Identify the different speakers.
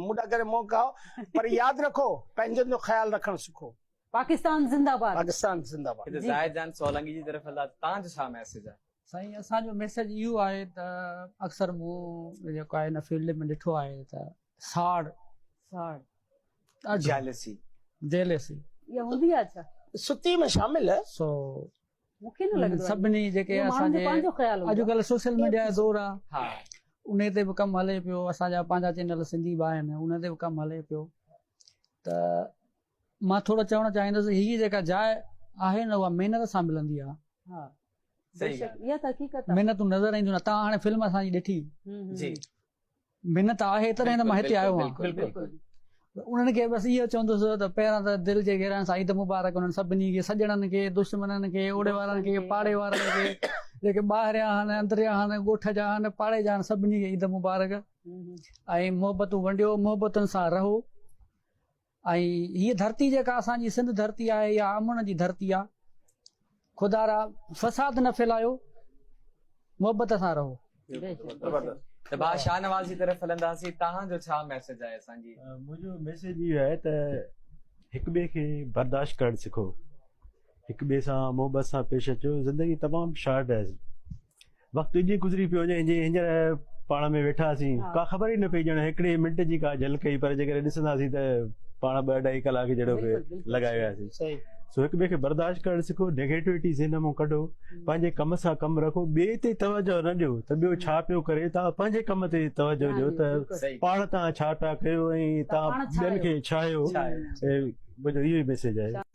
Speaker 1: مون ڏانهن ڪري منهن کائو پر ياد رکو پنهنجن جو خيال رکڻ سکو.
Speaker 2: پاڪستان زنده باد.
Speaker 1: پاڪستان زنده باد.
Speaker 3: هتي زاهد جان سولنگي جي طرف هلندا توهان جو ڇا ميسيج آهي؟
Speaker 4: سائين اسان جو ميسيج اهو آهي ته اڪثر مون جيڪو آهي هن فيلڊ ۾ ڏٺو آهي ته ساڙ
Speaker 2: ساڙ
Speaker 4: ڏاڍو
Speaker 3: جيلسي
Speaker 4: جيلسي
Speaker 2: اها هوندي آهي ڇا؟
Speaker 1: ستي ۾ شامل.
Speaker 4: سو
Speaker 2: مون کي نه لڳندو آهي.
Speaker 4: سڀني جيڪي
Speaker 2: اهو ماڻهن
Speaker 4: اسان
Speaker 2: جو
Speaker 4: جي
Speaker 2: پنهنجو خيال هوندو آهي.
Speaker 4: اڄڪلهه سوشل ميڊيا جو دور آهي
Speaker 3: ها
Speaker 4: انهي تي به ڪم هلي پيو اسان جا پنهنجا چينل سنڌي به آهن انهي تي به ڪم هلي پيو ته مان ٿورو چوڻ چاهيندس هي جيڪا جاء آهي نه اها محنت سان ملندي آهي
Speaker 2: ها
Speaker 3: صحيح
Speaker 2: بيشڪ اها ته حقيقت آهي.
Speaker 4: محنتون نظر اينديون نه تان هاڻي فلم اسان جي ڏٺي
Speaker 3: جي
Speaker 4: محنت آهي تڏهن ته مان هتي آيو آهيان.
Speaker 3: بلڪل
Speaker 4: انهن کي بس اهو چوندس ته پهريان ته دل جي گهرائين سان عيد مبارڪ انهن سڀني کي سڄڻن کي دشمنن کي اوڙي وارن کي پاڙي وارن کي جيڪي ٻاهريان آهن اندريان آهن ڳوٺ جا آهن پاڙي جا آهن سڀني کي عيد مبارڪ ۽ محبتون ونڊيو محبتن سان رهو ۽ هيء ڌرتي جيڪا اسان جي سنڌ ڌرتي آهي اها امن جي ڌرتي آهي. خدارا فساد نه ڦهلايو محبت سان رهو.
Speaker 3: زبردست ته ڀاء شاهنواز جي طرف هلنداسين توهان جو ڇا ميسيج آهي اسان جي.
Speaker 5: منهنجو ميسيج اهو آهي ته هڪ ٻئي کي برداشت ڪرڻ سکو هڪ ٻئي سان محبت سان پيش اچو زندگي تمام شارٽ آهي وقت ائين گذري پيو وڃي جيئن هينئر پاڻ ۾ ويٺاسين ڪا خبر ئي نه پئي ڄڻ هڪڙي منٽ جي ڪا جهلڪ ئي پر جيڪڏهن ڏسنداسين ته پاڻ ٻه اڍائي ڪلاڪ جهڙو به لڳائي وياسين سو هڪ ٻئي کي برداشت ڪرڻ سکو نيگيٽوٽي ذهن مان ڪڍو پنهنجي ڪم سان ڪم رکو ٻئي تي توجه نه ڏيو ته ٻيو ڇا پيو ڪري تان پنهنجي ڪم تي توجه ڏيو ته پاڻ تان ڇا پيا ڪيو ۽ تان ٻين کي ڇا آهيو منهنجو اهو ئي ميسيج آهي.